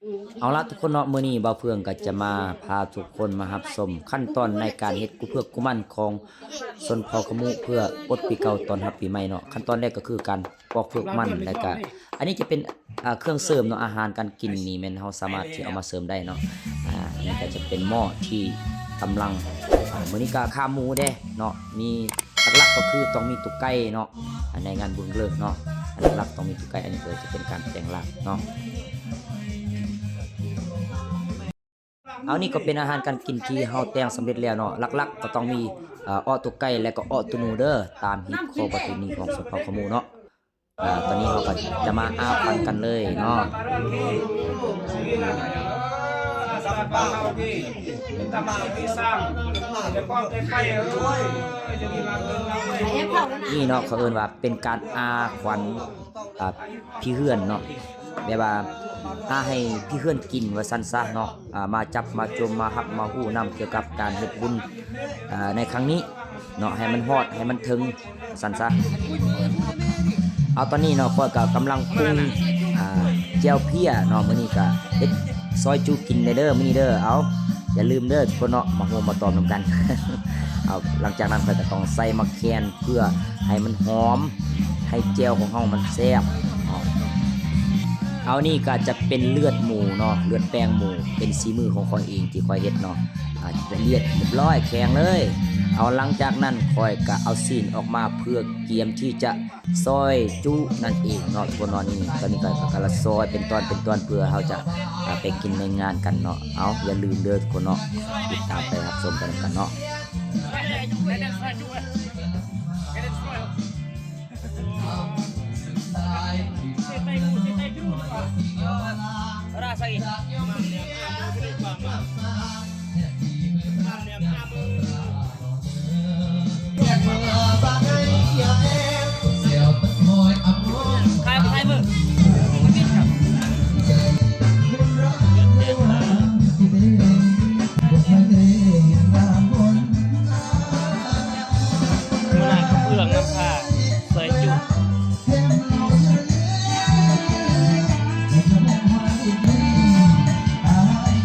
ເອົາລະທຸກຄົນເນາະ, ມື້ນີ້ບ່າວເຟືອງກໍຈະມາພາທຸກຄົນມາຮັບຊົມຂັ້ນຕອນໃນການເຮັດກຸເຜືອກກຸໝັນຂອງຊົນເຜົ່າຂະມຸ ເພື່ອປົດປີເກົ່າຕ້ອນຮັບປີໃໝ່ເນາະ. ຂັ້ນຕອນແລກກໍຄືການ ປອກເຜືອກມັນ ແລ້ວກະອັນນີ້ຈະເປັນ ເອີ ເຄື່ອງເສີມເນາະ, ອາຫານການກິນນີ້ແມ່ນເຮົາສາມາດທີ່ເອົາມາເສີມໄດ້ເນາະ. ອາ ນີ້ກະຈະເປັນໝໍ້ທີ່ກຳລັງ ອາ ມື້ນີ້ກະຂາໝູແດ່ເນາະ, ມີ ຫຼັກໆກໍຄືຕ້ອງມີຕຸກໄກ່ເນາະ ອາ ໃນງານບຸນເລີກເນາະ, ຫຼັກໆຕ້ອງມີຕຸກໄກ່. ອັນນີ້ກໍຈະເປັນການແຕ່ງລາບເນາະ. ເອົາ ນີ້ກໍເປັນອາຫານການກິນທີ່ເຮົາແຕ່ງສຳເລັດແລ້ວເນາະ. ຫຼັກໆກໍຕ້ອງມີ ເອີ ເອາະຕຸກໄກ່ ແລະກໍເອາະຕຸໜູເດີ ຕາມຮີດຄອງປະເພນີຂອງຊົນເຜົ່າຂະມຸເນາະ. ອາ ຕອນນີ້ເຮົາກໍຈະມາອາຄວັນກັນເລີຍເນາະ. ນີ້ເນາະ ເຂົາເອີ້ນວ່າເປັນການອາຄວັນ ອາ ຜີເຮືອນເນາະ, ແບບວ່າ ອາ ໃຫ້ຜີເຮືອນກິນວ່າຊັ້ນຊະເນາະ. ອາ ມາຈັບມາຊົມ ມາຮັບມາຮູ້ນຳກ່ຽວກັບການເຮັດບຸນ ອາ ໃນຄັ້ງນີ້ເນາະ, ໃຫ້ມັນຮອດ ໃຫ້ມັນເຖິງວ່າຊັ້ນຊະ. ເອົາ ຕອນນີ້ເນາະ ຂ້ອຍກໍກຳລັງປຸງ ອາ ແຈ່ວເພຍເນາະ, ມື້ນີ້ກໍເຮັດຊອຍຈຸກິນແດ່ເດີ ມື້ນີ້ເດີ. ເອົາ ຢ່າລືມເດີທຸກຄົນເນາະ, ມາຮ່ວມມາຕອມນຳກັນ. ເອົາ ຫຼັງຈາກນັ້ນຂ້ອຍກໍຕ້ອງໃສ່ໝາກແຄນ ເພື່ອໃຫ້ມັນຫອມ ໃຫ້ແຈ່ວຂອງເຮົາມັນແຊບເນາະ. ເອົາ ນີ້ກໍຈະເປັນເລືອດໝູເນາະ, ເລືອດແປງໝູ ເປັນສີມືຂອງຂ້ອຍເອງທີ່ຂ້ອຍເຮັດເນາະ. ອາ ລະອຽດຮຽບຮ້ອຍ ແຂງເລີຍ. ເອົາ ຫຼັງຈາກນັ້ນຂ້ອຍກໍເອົາຊີ້ນອອກມາ ເພື່ອກຽມທີ່ຈະຊອຍຈຸນັ້ນເອງເນາະ ທຸກຄົນເນາະ. ນີ້ ຕອນນີ້ກໍ ກໍກຳລັງຊອຍເປັນຕອນເປັນຕອນ ເພື່ອເຮົາຈະ ອາ ໄປກິນໃນງານກັນເນາະ. ເອົາ ຢ່າລືມເດີທຸກຄົນເນາະ, ຕິດຕາມໄປຮັບຊົມໄປນຳກັນເນາະ.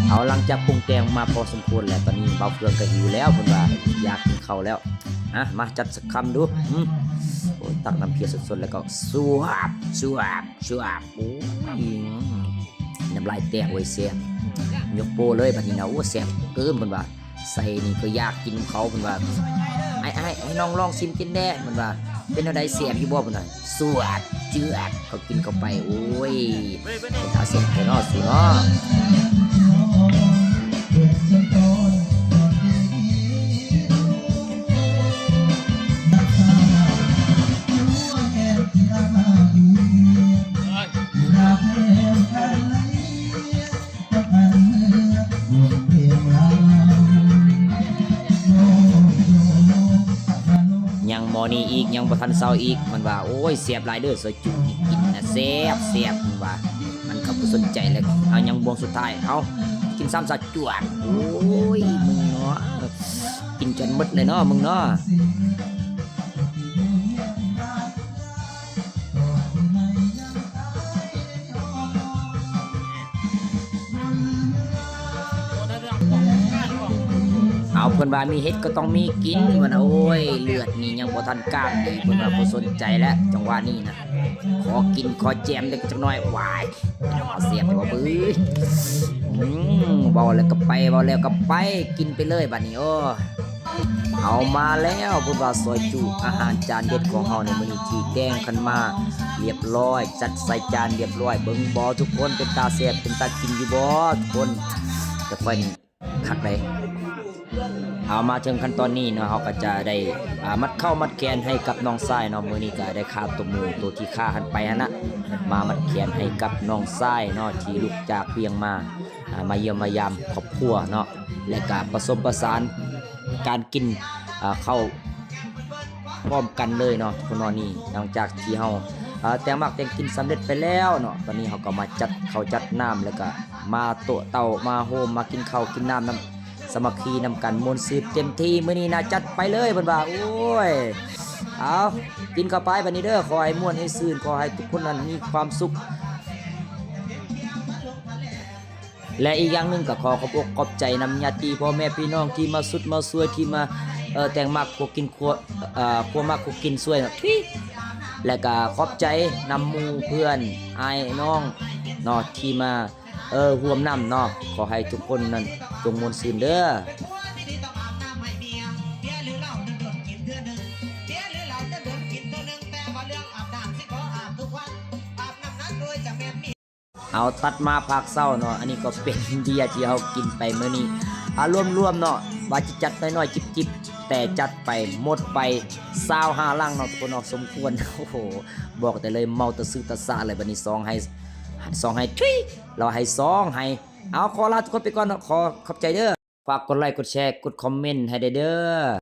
ເອົາ ຫຼັງຈາກປຸງແຕ່ງມາພໍສົມຄວນແລ້ວ ຕອນນີ້ບ່າວເຟືອງກໍຫິວແລ້ວ, ເພິ່ນວ່າຢາກກິນເຂົ້າແລ້ວ. ອະ ມາຈັດສັກຄຳດູ. ອືມ ໂອ້ຍ ຕັກນ້ຳເພຍສົດໆ ແລ້ວກໍສວບ ສວບ ສວບ. ໂອ້ຍ ນ້ຳລາຍແຕກເວີຍ ແຊບ. ຍົກໂປ້ເລີຍບັດນີ້ນະ. ໂອ້ ແຊບເກີນ ເພິ່ນວ່າ. ໃສ່ນີ້ກໍຢາກກິນນຳເຂົາ ເພິ່ນວ່າ. ໃຫ້ ໃຫ້ ໃຫ້ນ້ອງລອງຊິມກິນແດ່ ເພິ່ນວ່າ. ເປັນແນວໃດ ແຊບຢູ່ບໍ່ ເພິ່ນວ່າ. ສວດ ເຈືອດ ເຂົາກິນເຂົ້າໄປ. ໂອ້ຍ ເປັນຕາແຊບແທ້ເນາະ ສູເນາະ. ຍັງໝໍ້ນີ້ອີກ ຍັງບໍ່ທັນເຊົາອີກ ເພິ່ນວ່າ. ໂອ້ຍ ແຊບຫຼາຍເດີ ຊອຍຈຸນີ້ ກິນນະແຊບໆ ເພິ່ນວ່າ. ມັນກໍບໍ່ສົນໃຈແລ້ວ ເອົາ ຍັງບ່ວງສຸດທ້າຍ ເອົາ ກິນຊ້ຳຊະ ຈວດ. ໂອ້ຍ ມຶງເນາະ ກິນຈົນໝົດເລີຍເນາະ ມຶງເນາະ. ເອົາ ເພິ່ນວ່າມີເຫັດກໍຕ້ອງມີກິນ ເພິ່ນວ່າ. ໂອ້ຍ ເລືອດນີ້ຍັງບໍ່ທັນການດີ ເພິ່ນວ່າບໍ່ສົນໃຈແລ້ວ ຈັງຫວະນີ້ນະ. ຂໍກິນຂໍແຈມໄດ້ຈັກໜ້ອຍ ຫວາຍ ເອົາ ແຊບແທ້ວ່າ ເບິ່ງ. ອືມ ເວົ້າແລ້ວກໍໄປ ເວົ້າແລ້ວກໍໄປ ກິນໄປເລີຍບັດນີ້. ໂອ້ ເອົາ ມາແລ້ວ ເພິ່ນວ່າ ຊອຍຈຸ ອາຫານຈານເດັດຂອງເຮົາໃນມື້ນີ້ ທີ່ແຕ່ງກັນມາລຽບຮ້ອຍ ຈັດໃສ່ຈານລຽບຮ້ອຍ. ເບິ່ງບໍ່ທຸກຄົນ ເປັນຕາແຊບ ເປັນຕາກິນຢູ່ບໍ່ທຸກຄົນ? ແຕ່ຂ້ອຍນີ້ຄັກເດ້. ເອົາ ມາເຖິງຂັ້ນຕອນນີ້ເນາະ ເຮົາກໍຈະໄດ້ ອາ ມັດເຂົ້າມັດແຂນໃຫ້ກັບນ້ອງຊາຍເນາະ. ມື້ນີ້ກໍໄດ້ຂ້າຕົວໝູ ຕົວທີ່ຂ້າຫັ້ນໄປຫັ້ນນະ ມາມັດແຂນໃຫ້ກັບນ້ອງຊາຍເນາະ ທີ່ລຸກຈາກວຽງມາ ອາ ມາຢ້ຽມມາຢາມຄອບຄົວເນາະ ແລະກະປະສົມປະສານການກິນ ອາ ເຂົ້າພ້ອມກັນເລີຍເນາະ ທຸກຄົນເນາະ. ນີ້ ຫຼັງຈາກທີ່ເຮົາ ອາ ແຕ່ງໝາກແຕ່ງກິນສຳເລັດໄປແລ້ວເນາະ ຕອນນີ້ເຮົາກໍມາຈັດເຂົ້າຈັດນ້ຳ ແລະກະມາໂຕະເຕົ້າ ມາໂຮມ ມາກິນເຂົ້າກິນນ້ຳນຳ ສາມັກຄີນຳກັນ ມ່ວນຊື່ເຕັມທີ່. ມື້ນີ້ນະ ຈັດໄປເລີຍ ເພິ່ນວ່າ. ໂອ້ຍ ເອົາ ກິນເຂົ້າໄປບັດນີ້ເດີ ຂໍໃຫ້ມ່ວນໃຫ້ຊື່ນ ຂໍໃຫ້ທຸກຄົນນັ້ນມີຄວາມສຸກ. ແລະ ອີກຢ່າງໜຶ່ງກໍຂໍຂອບອົກຂອບໃຈນຳຍາດຕິພໍ່ແມ່ພີ່ນ້ອງທີ່ມາຊຸດມາຊ່ວຍ ທີ່ມາ ເອີ ແຕ່ງໝາກຄົກກິນ ຄົວ ເອີ ຄົວໝາກຄົກກິນຊ່ວຍເນາະ ທຸຍ ແລະ ກໍຂອບໃຈນຳໝູ່ເພື່ອນອ້າຍນ້ອງເນາະ ທີ່ມາ ເອີ ຮ່ວມນຳເນາະ. ຂໍໃຫ້ທຸກຄົນນັ້ນຈົ່ງມ່ວນຊື່ນເດີ້. ເອົາ ຕັດມາພາກເຊົ້າເນາະ ອັນນີ້ກໍເປັນເບຍທີ່ເຮົາກິນໄປມື້ນີ້ ອາ ລວມໆເນາະ ວ່າຈະຈັດນ້ອຍໆຈິບໆ ແຕ່ຈັດໄປໝົດໄປຊາວຫ້າຫຼັງເນາະ ທຸກຄົນເນາະ ສົມຄວນ. ໂອ້ໂຫ ບອກໄດ້ເລີຍ ເມົາຕະຊຶຕະສະເລີຍ ບັດນີ້ສອງໄຫ້ ສອງໄຫ້ ທຸຍ ລາວໃຫ້ສອງໄຫ້. ເອົາ ຂໍລາທຸກຄົນໄປກ່ອນເນາະ ຂໍຂອບໃຈເດີ້. ຝາກກົດໄລ ກົດແຊ ກົດຄອມເມັນໃຫ້ແດ່ເດີ້.